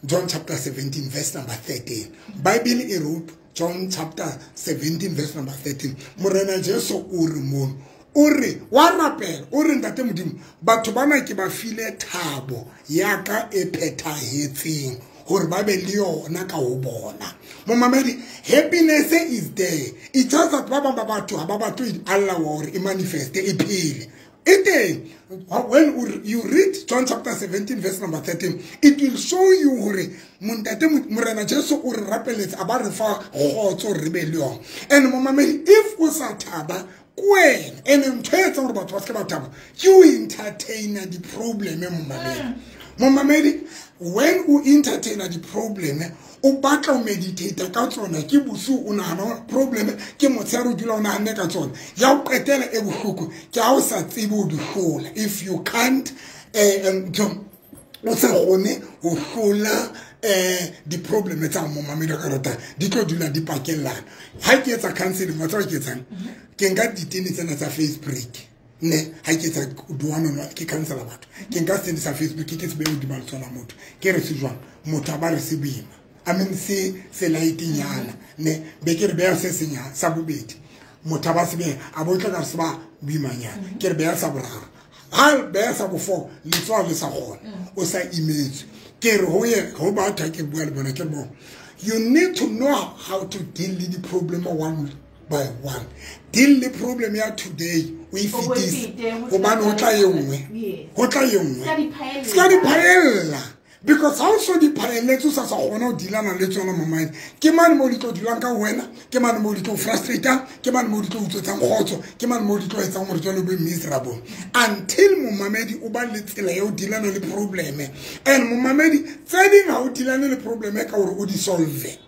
Speaker 1: John chapter 17 verse number 13. Bible e wrote John chapter 17 verse number 13. Morena Jesu o re mono o re wa rapela o re ntate Modimo batho bana ke ba file thabo ya ka e phethahetseng hore ba be le yona ka ho bona. Momamedi, happiness is there. It's just that ba bang ba batho ha ba batle Allah hore e manifeste e phele. When you read John chapter 17 verse number 13, it will show you hore montate Morena Jesu o re rapeletse a ba re fa kgotso re be le yona. And momamedi, if o sa thaba kwena and ntho e etsang hore batho ba se ke ba thaba ke o entertaina di-problem momamedi. Momamedi, when o entertaina di-problem o batla o meditate ka tsona ke bosiu o nahana problem ke motshehare o dula o nahanne ka tsona ya o qetela e bohloko ke ha o sa tsebe ho di hlola. If you can't o sa kgone ho hlola di-problem tsa momamedi ka rata di tlo dula di pakellana. Ha ke etsa counseling wa tseba ke etsang ke nka ditene tsena tsa face break ne ha ke etsa one on one ke counsela batho ke nka setene sa Facebook ke se behe hodima letsoho la motho ke re se jwang motho a ba re se boima I mean se lightinyana ne be ke re beha se senya sa bobedi motho a ba se beha a bo tla ka se ba boimanyana ke re beha sa boraro ha beha sa bofo letsoho le sa kgona o sa imetswe ke re ho ye ho batho ke bua le bona ke bo you need to know how to deal with the problem one by one. Deal the problem here today we fitise hobane ho tla e nngwe ho tla e nngwe ska di phaella because ha o so di phaelletse o sa kgona ho dealana le tsona momamedi ke mane mo di tlo dulang ka wena ke mane mo di tlo frustrate ke mane mo di tlo utswetsang kgotso ke mane mo di tlo etsang hore jwale o be miserable until momamedi o ba le tsela ya ho dealana le problem. And momamedi tse ding ha o dealane le problem ka hore o di solve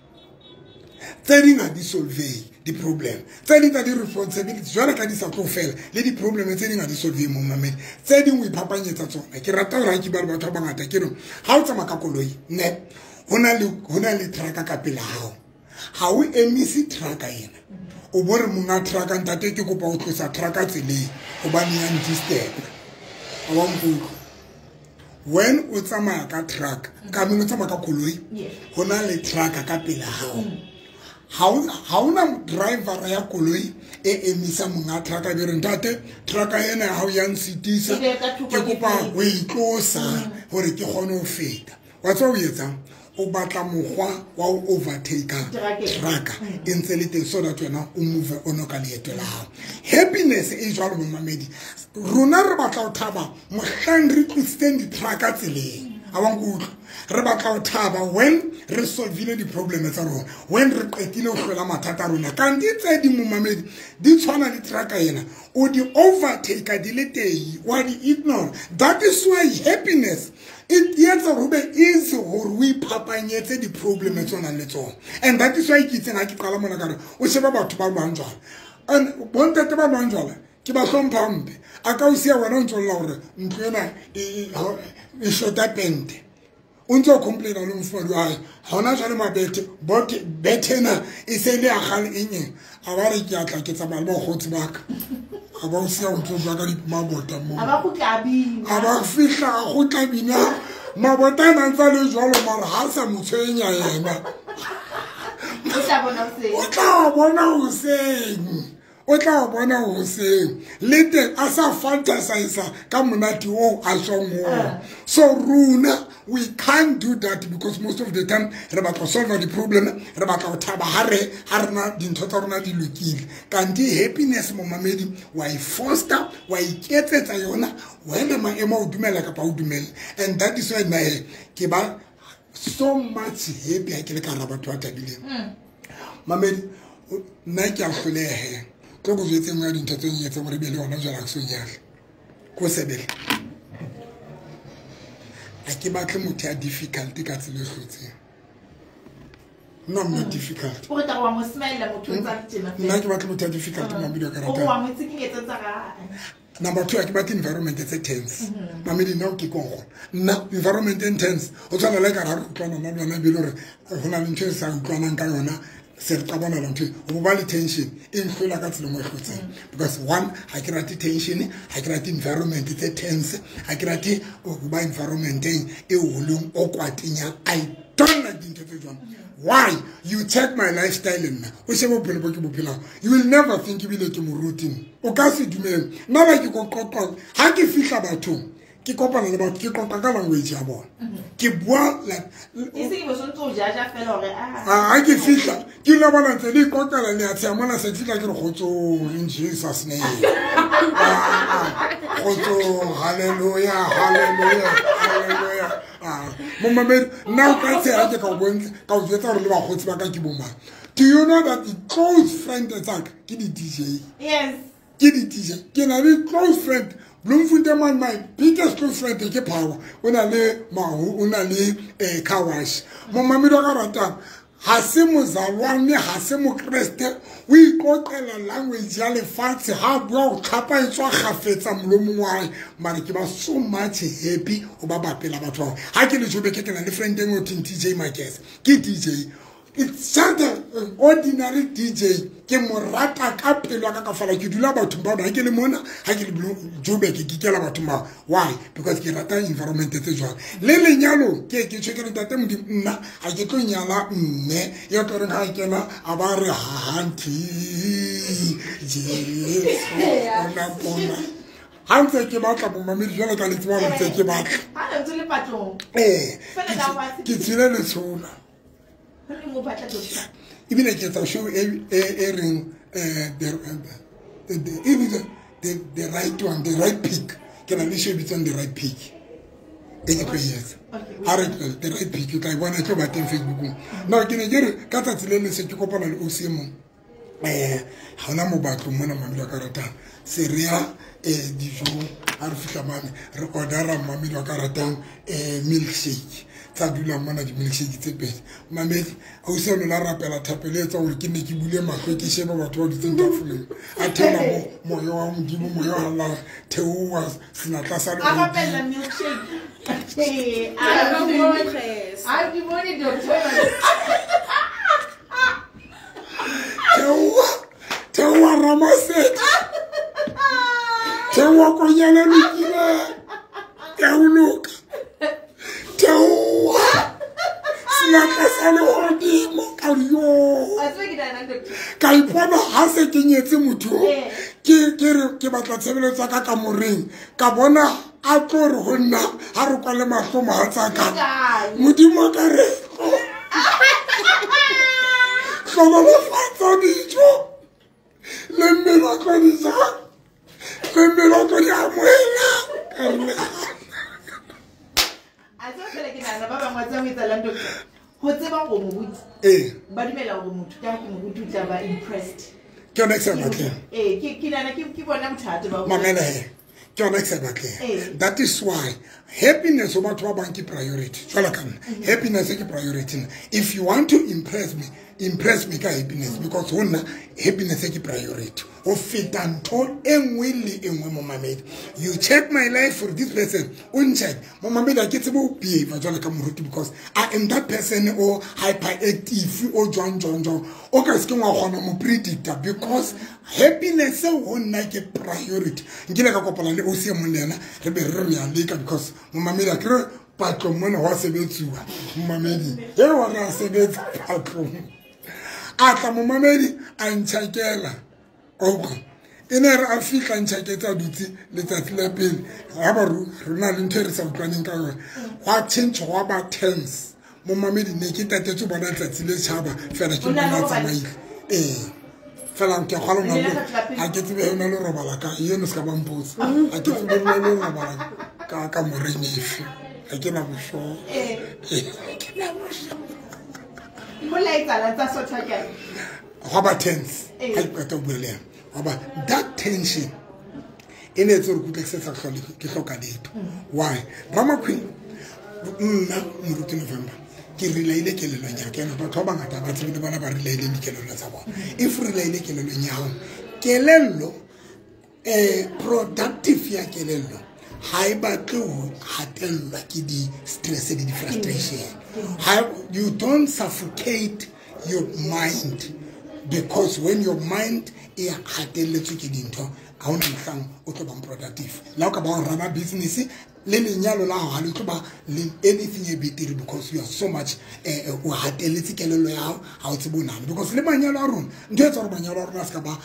Speaker 1: tse ding ha di solve di-problem tse ding tsa di-responsibility jwale ka di sa tlo fela le di-problem tse ding ha di solve momamedi tse ding o iphapanyetsa tsona. Ke rata hore ha ke bua le batho ba bangata ke re ha o tsamaya ka koloi ne ho na le trucka ka pela hao ha o emise trucka ena o bo re monga trucka ntate ke kopa ho tlosa trucka tseleng hobane ya ndisturb a wa nkutlwa. When o tsamaya ka truck ka meng o tsamaya ka koloi ho na le trucka ka pela hao Ha ona driver ya koloi e emisa monga truck be re ntate truck ena ha o ya nsitisa ke kopa ho itlosa hore ke kgone ho feta. Wa tswa o etsang o batla mokgwa wa o overtake truck e ntse le teng so that wena o move on ka leeto la hao. Happiness e jwalo momamedi, rona re batla ho thaba mohlang re tlositseng di-truck tseleng. A wa nkutlwa, re batla ho thaba when re solvile di-problem tsa rona, when re qetile ho hlola mathata a rona. Kanti tse ding momamedi di tshwana le truck ena, o di overtake di le teng, wa di ignore. That is why happiness it etsa hore be easy hore o iphapanyetse di-problem tse o nang le tsona. And that is why ke itseng ha ke qala mona ka re o sheba batho ba lwang jwala, and bontate ba lwang jwala ke ba hlompha mpe. A ka o siya wena o ntso lla hore ntlo ena e shota pente, o ntso complaina le mofumadi wa hae hona jwale mabethe bethe ena e se le ya kgale e nyeng. A ba re ke a tla ke tsamaya le bakgotsi ba ka, a ba o siya o ntso bua ka mabota moo,
Speaker 2: a ba kgutla bina,
Speaker 1: a ba fihla a kgutla bina mabota a na ntse a le jwalo, mara ha sa mo tshwenya yena.
Speaker 2: O tla bona
Speaker 1: hoseng, o tla bona hoseng le teng a sa fantasize ka monate oo a tswang ho. So rona we can't do that because most of the time re batla solve the problem, re batla ho thaba ha re ha rena dintho tsa rona di lokile. Kanti happiness momamedi wa e foster, wa iketsetsa yona wena maemo o dumela kapa o dumele. And that is why nna ke ba so much happy ha ke le ka hara batho ba thabileng. Mamedi nna ke a hloleha tlo go jwetse nngwe ya dintho tse nyetseng hore be le yona jwale ha ke so nyale ko sebele. Ha ke batle motho ya difficult ka tsela e hlotseng. Nna I'm not difficult.
Speaker 2: O re tla wa mo smile motho o ntsa tjena.
Speaker 1: Nna ke batle motho ya difficult mamedi wa ka
Speaker 2: O
Speaker 1: ratang.
Speaker 2: wa mo tsikinyetsa tsa ga.
Speaker 1: Number 2, ha ke batle environment tse tense. Mamedi nna o ke kongo. Nna environment e tense o tshwana le ka ra re utlwana nna le wena ebile hore ho na le ntho e sa utlwanang ka yona, se re qabana la ntho ho ba le tension e nhlola ka tsela e nngwe e hlotseng. Because one, ha ke rate tension, ha ke rate environment tse tense, ha ke rate ho ba environmenteng e holong o kwatenya. I don't like dintho tse jwalo. Why? You check my lifestyle nna, o shebe bophelo bo ke bo phelang, you will never think ebile ke moruti. O ka se dumele nna ba ke ko qoqa. Ha ke fihla bathong ke kopana le batho, ke qoqa ka language ya bona, ke bua like
Speaker 2: E se ke bo sontso o jaja fela hore a
Speaker 1: ha ke fihla ke lo bona ntse le iqoqela le a tsheha mona, se fihla ke re kgotsong in Jesus name, kgotsong, hallelujah, hallelujah, hallelujah. Momamedi nna o ka tsheha ke ka o bontsha ka o jwetsa hore le bakgotsi ba ka ke bo mang. Do you know that the close friend tsa ka ke di DJ?
Speaker 2: Yes,
Speaker 1: ke di DJ. Ke na le close friend Bloemfontein man, my biggest close friend ke Power. O na le mahu, o na le car wash. Momamedi wa ka ratang ha se mozalwane, ha se mokreste, o iqoqela language ya lefatshe, ha bua o tlhapa e tswa kgafetsa molomong wa hae. Mara ke ba so much happy ho ba bapela batho bao. Ha ke le Joburg ke na le friend e nngwe ho thweng TJ Marquez, ke DJ. It's just an ordinary DJ. Ke mo rata ka pelo ya ka kaofela. Ke dula bathong bao, ha ke le mona, ha ke le Joburg, ke kikela bathong bao. Why? Because ke rata environment tse jwalo. Le lenyalo ke ke tjho ke re ntate Modimo nna ha ke tlo nyala mme ya tlo reng ha kena a ba re hanti Jesu ona pona. Ha ntse ke batla momamedi jwalo ka le tseba hore ntse ke batla.
Speaker 2: Ha le ntse le patlong. Fela ka wa
Speaker 1: Ke tswile letsholo.
Speaker 2: Ho le mo batla doctor.
Speaker 1: Ebile ke etsa show e reng the right one, the right pick. Ke na le show e bitswang the right pick. E ke tlo e etsa. Ha re tlo the right pick, o tla e bona e tlo ba teng Facebookong. No, ke ne ke re ka tsatsi le leng se ke kopana le OC mong. Ha hona mo batlong mona mamedi wa ka ratang. Se re ya dijong, ha re fihla mane re order-a mamedi wa ka ratang milkshake. Tsa dula mona di-milkshake tse pedi. Mamedi ausi a lona rapela thapelo e etsa hore ke ne ke bule mahlo ke shebe batho ba dutseng tafoleng. A theola mo moya wa Modimo, moya wa Allah theoha senatla sa
Speaker 2: A
Speaker 1: lehodimo.
Speaker 2: rapella milkshake. A di bone doctor.
Speaker 1: Theoha, theoha Ramasedi. Theoha konyana lokileng. Ke a o loka. Theoha senatla sa lehodimo. Ka re yo ka ipona ha se ke nyetse motho ke re ke batla tshebeletso ka kamoreng ka bona a tlo re ho nna ha re kwale mahlo mohatsaka modimo ka re hlohonolofatsa dijo le mmele o tlo di ja le mmele o tlo di amohela ka re le
Speaker 2: a tseba fela ke nahana ba bangwe tsa ho etsahalang doctor ho tseba hore moruti ba dumela hore motho ka ke moruti o tla ba impressed
Speaker 1: ke yona ke sa batleng
Speaker 2: ke nahana ke bona bothata ba
Speaker 1: mamela he ke yona ke sa batleng. That is why happiness ho batho ba bang ke priority jwalo ka nna happiness ke priority. If you want to impress me, impress me ka happiness because ho nna happiness ke priority ho feta ntho e nngwe le e nngwe. Momamedi, you check my life for this person o ncheck momamedi ha ke tsebe ho behave jwalo ka moruti because I am that person o hyperactive o jwang jwang jwang o ka se ke wa kgona mo predictor because happiness ho nna ke priority. Nkile ka kopana le o se mong le yena re be re re ya leka because momamedi a ke re patlong mona wa sebetsuwa momamedi e wa re a sebetsa patlong a tla momamedi a ntšhakela oka e ne re a fihla ntšhaketsa a dutse letsatsi la pele ga ba rona le ntho e re sa utlwaneng ka yona gwa change gwa ba tense momamedi ne ke tatetse bona letsatsi le tšhaba fela ke bona tsamaile fela ke kgwa lona ha ke tsebe yona le robala ka eno se ka ba mpotsa ha ke tsebe lona le robala ka moreng efe ha ke na bosho ke na bosho
Speaker 2: molaetsa tsa sotha ke
Speaker 1: gwa ba tense ha ke qeta ho bua le yena gwa ba that tension e ne etse hore ke utlwe ke se sa hlole ke hloka letho. Why Drama Queen nna moruti November ke relaile kelellong ya ka ena batho ba bangata ba tsebe le bona ba relaileng dikelello tsa bona. If relaile kelellong ya hao kelello productive ya kelello ha e batle ho hatellwa ke di-stress le di-frustration. You don't suffocate your mind because when your mind e hatelletswe ke dintho ha hona mohlang o tlo bang productive. La o ka ba o rana business le lenyalo la hao ha le tlo ba le anything e betere because you are so much o hatelletse kelello ya hao ha o tsebe o nahana because le manyalo a rona ntho e etsa hore manyalo a rona a se ka ba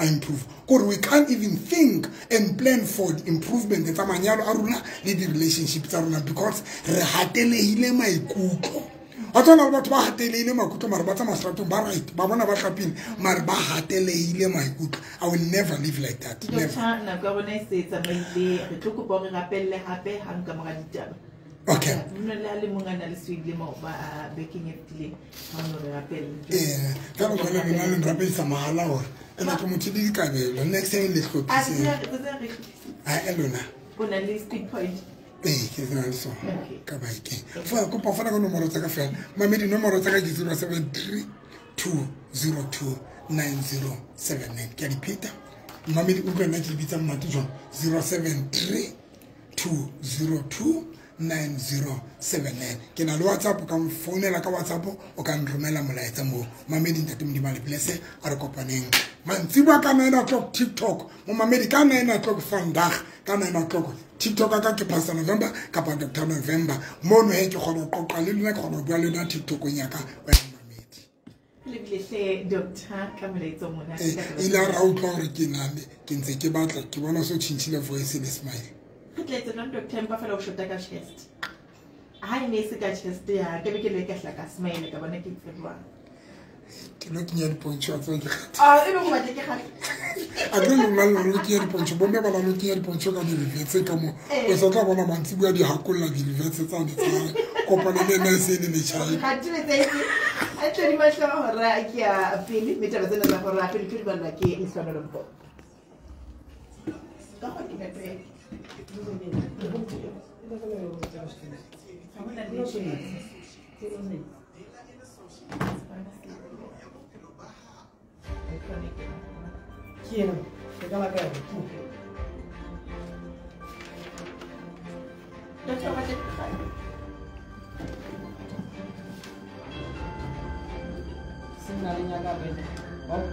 Speaker 1: improve kore we can't even think and plan for the improvement tsa manyalo a rona le di-relationship tsa rona because re hatelehile maikutlo. Wa tsona batho ba hatelehile maikutlo mare ba tsamaya seterateng ba right ba bona ba hlapile mare ba hatelehile maikutlo. I will never live like that. Never.
Speaker 2: Nako ya rona e se tsamaile re tlo kopa hore rapelle hape hang ka mora ditaba.
Speaker 1: Okay.
Speaker 2: Nna le a le mong a na le swele mo ba bekeng e fetileng ha o no re rapelle.
Speaker 1: Fela jwale lona le nrapedisa mahala hore ena ke motho le dikabelo next time le hlophiseng. A lona.
Speaker 2: O na le speed point.
Speaker 1: Ke na le sona ka baikeng. Fa kopa fana ka nomoro tsa ka fela mamedi nomoro tsa ka ke 073 202 9079 ke a di pheta mamedi utlwa nna ke di bitsa monate jwang 073 202 9079 ke na le WhatsApp ka mfounela ka WhatsApp o ka nromela molaetsa moo mamedi ntate Modimo a le blesse a re kopaneng mantsiboa ka 9 o'clock TikTok momamedi ka 9 o'clock vandag ka 9 o'clock TikTok ka ke Pastor November kapa Dr November mono he ke kgona ho qoqa le lona ke kgona ho bua le lona TikTokong ya ka wena mamedi
Speaker 2: lebile doctor ka molaetsa mona
Speaker 1: ile a ra utlwa hore ke nale ke ntse ke batla ke bona so tjhintjhile voice le smile
Speaker 2: re tla etsa jwang doctor empa fela o shota ka chest ha e ne e se ka chest ya ke be ke le ka hla ka smile ka bona ke tsebang
Speaker 1: ke lo kenya dipontšho tsa ke
Speaker 2: a e be go batla ke gape
Speaker 1: a ke lona lo kenya dipontšho bomme ba lo kenya dipontšho ka dilivetse ka mo o sa tla bona mantsiboa di hakolla dilivetse tsa ne tsa kopana le nna e se le letjhai
Speaker 2: ga di tse a tle di matla hora ke ya pele mme taba tsena tsa hora pele ke di balla ke Lehlonolo Mpo ka go ke nepe
Speaker 5: Quiero, que la cara.
Speaker 4: Oh,